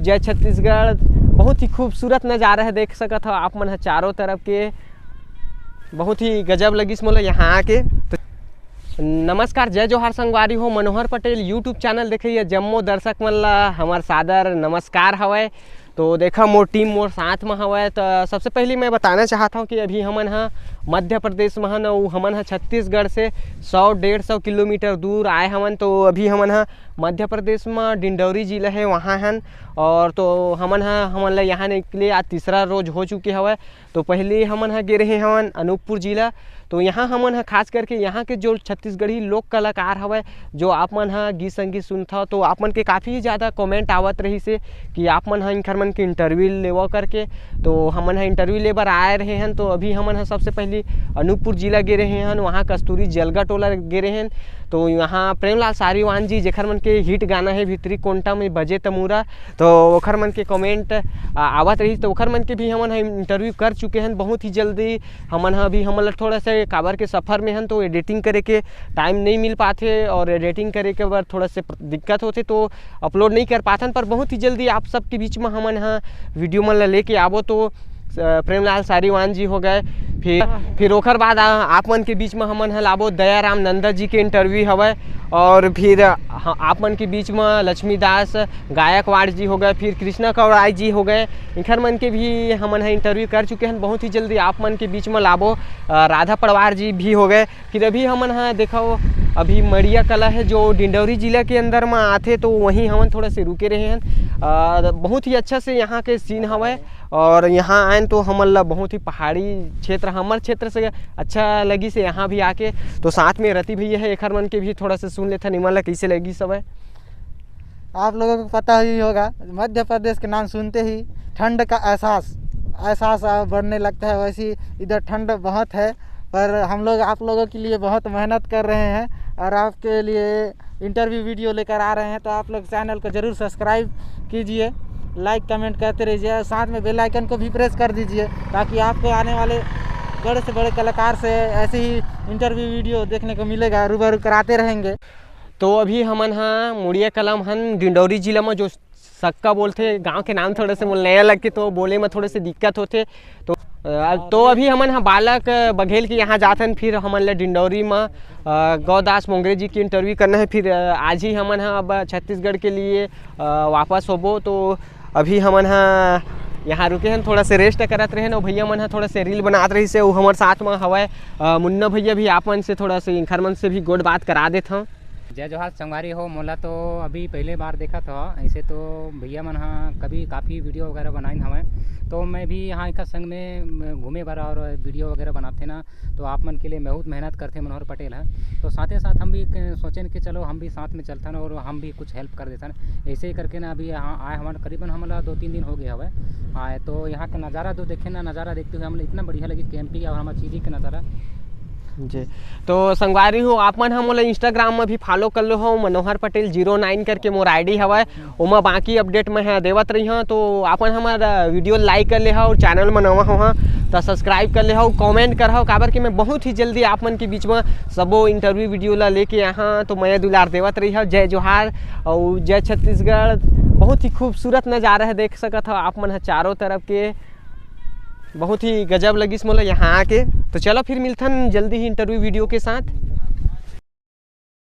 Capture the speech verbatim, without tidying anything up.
जय छत्तीसगढ़। बहुत ही खूबसूरत नज़ारा है, देख सकत हो आप मन ह चारों तरफ के। बहुत ही गजब लगिस मोला यहाँ आके। तो नमस्कार, जय जोहार संगवारी हो, मनोहर पटेल YouTube चैनल देखइया जम्मो दर्शक मन ला हमर सादर नमस्कार हवय। तो देखा, मोर टीम मोर साथ में हवय। तो सबसे पहले मैं बताना चाहत हूँ कि अभी हमन ह मध्य प्रदेश में हन, अउ हमन ह छत्तीसगढ़ से सौ डेढ़ सौ किलोमीटर दूर आए हवन। तो अभी हमन ह मध्य प्रदेश में डिंडौरी जिला है, वहाँ हन। और तो हमन ह, हमन ला यहाँ निकले आज तीसरा रोज हो चुके हवय। तो पहले हमन ह गे रहे हवन अनूपपुर जिला। तो यहाँ हमन ह खास करके यहाँ के जो छत्तीसगढ़ी लोक कलाकार हवय, जो आप मन ह गीत संगीत सुनथव, तो आप मन के काफ़ी ज़्यादा कमेंट आवत रहिस हे कि आप मन ह इनकर मन के इंटरव्यू लेवव करके। तो हमन ह इंटरव्यू ले बर आए रहे हन। तो अभी हमन ह सबसे पहले अनूपपुर जिला गे रहे हन, वहाँ कस्तूरी जलगा टोला गे रहे हन। तो यहाँ प्रेमलाल सारीवान जी, जेखर मन के हिट गाना है भितरी कोंटा में बजे तमूरा, तो ओखर मन के कमेंट आ, आवत रहिस, तो ओखर मन के भी हमन ह इंटरव्यू कर चुके हन। बहुत ही जल्दी हमन ह अभी, हमन ल थोड़ा सा काबर के सफ़र में हन, तो एडिटिंग करे के टाइम नहीं मिल पाथे और एडिटिंग करे के बर थोड़ा से प्र-, दिक्कत होथे, तो अपलोड नहीं कर पाथन। पर बहुत ही जल्दी आप सबके बीच में हमन ह वीडियो मन ल लेके आबो। तो अ, प्रेमलाल सारीवान जी हो गए, फिर फिर ओखर बाद आ, आप मन के बीच में हमन ह लाबो दयाराम नंदा जी के इंटरव्यू हवय, और फिर ह-, आप मन के बीच में लक्ष्मीदास गायकवाड़ जी हो गए, फिर कृष्णा कौड़ाई जी हो गए, इनकर मन के भी हमन ह इंटरव्यू कर चुके हन। बहुत ही जल्दी आप मन के बीच में लाबो। अ, राधा पड़वार जी भी हो गए। फिर अभी हमन ह देखो, अभी मड़िया कला है जो डिंडौरी जिला के अंदर में आथे, तो वहीं हमन थोड़ा से रुके रहे हन। अ, बहुत ही अच्छा से यहाँ के सीन हवय। और यहाँ आयन तो हमन ला बहुत ही पहाड़ी क्षेत्र, हमर क्षेत्र से अच्छा लगिस हे यहाँ भी आके। तो साथ में रति भैया है, एखर मन के भी थोड़ा से सुन लेथन, इमन ला कैसे लगिस हवय। आप लोगों को पता ही होगा, मध्य प्रदेश के नाम सुनते ही ठंड का एहसास एहसास बढ़ने लगता है। वैसे ही इधर ठंड बहुत है, पर हम लोग आप लोगों के लिए बहुत मेहनत कर रहे हैं और आपके लिए इंटरव्यू वीडियो लेकर आ रहे हैं। तो आप लोग चैनल को ज़रूर सब्सक्राइब कीजिए, लाइक कमेंट करते रहिए और साथ में बेल आइकन को भी प्रेस कर दीजिए, ताकि आपको आने वाले बड़े से बड़े कलाकार से ऐसे ही इंटरव्यू वीडियो देखने को मिलेगा, रूबरू कराते रहेंगे। तो अभी हमन ह मुड़िया कला म हन, डिंडौरी जिला में जो सक्का बोलथे, गांव के नाम थोड़े से मोला नया लगथे, तो बोले में थोड़े से दिक्कत होथे। तो अ, तो अभी हमन ह बालक बघेल के यहाँ जाथन, फिर हमन ले डिंडौरी में अ, गौदास मोंगरे जी की इंटरव्यू करना है। फिर अ, आज ही हमन ह अब छत्तीसगढ़ के लिए अ, वापस होबो। तो अभी हमन ह यहाँ रुके हन, थोड़ा से रेस्ट करत रहेन, और भैया मन ह थोड़ा से रील बनात रहिस हे, वो हमर साथ में हवय। अ, मुन्ना भैया भी आप मन से थोड़ा से इंखर मन से भी गोठ बात करा देत हव। जय जोहार संगवारी हो, मोला तो अभी पहले बार देखत हव। ऐसे तो भैया मन ह कभी काफ़ी वीडियो वगैरह बनाइन हवय, तो मैं भी यहाँ एकर संग में घूमे बर और वीडियो वगैरह बनाथे ना, तो आप मन के लिए बहुत मेहनत करथे मनोहर पटेल ह। तो साथे साथ हम भी क-, सोचेन कि चलो हम भी साथ में चलथन और हम भी कुछ हेल्प कर देथन। ऐसे ही करके ना अभी यहाँ आए हवन, करीबन हमला दो तीन दिन हो गए हवय आए। तो यहाँ का नज़ारा जो देखे ना, नज़ारा देखते हुए हमला इतना बढ़िया लगी कैंपिंग और हमारा चीज़ी का नज़ारा। जी, तो संगवारी हो, आप मन ह मोला Instagram में भी फॉलो कर लो हो, मनोहर पटेल ज़ीरो नाइन करके मोर आईडी हवय, ओमा बाकी अपडेट मैं ह देवत रही हूँ। तो आप मन हमर वीडियो लाइक कर ले हव, चैनल में नवा हो ह तो सब्सक्राइब कर ले हव, कमेंट कर हव, काबर कि मैं बहुत ही जल्दी आप मन के बीच में सबो इंटरव्यू वीडियो ला लेके आहा। तो मया दुलार देवत रही हव। जय जोहार और जय छत्तीसगढ़। बहुत ही खूबसूरत नज़ारा है, देख सकत हव आप मन ह चारों तरफ के। बहुत ही गजब लगिस मोला यहाँ आके। तो चलो फिर मिलथन जल्दी ही इंटरव्यू वीडियो के साथ।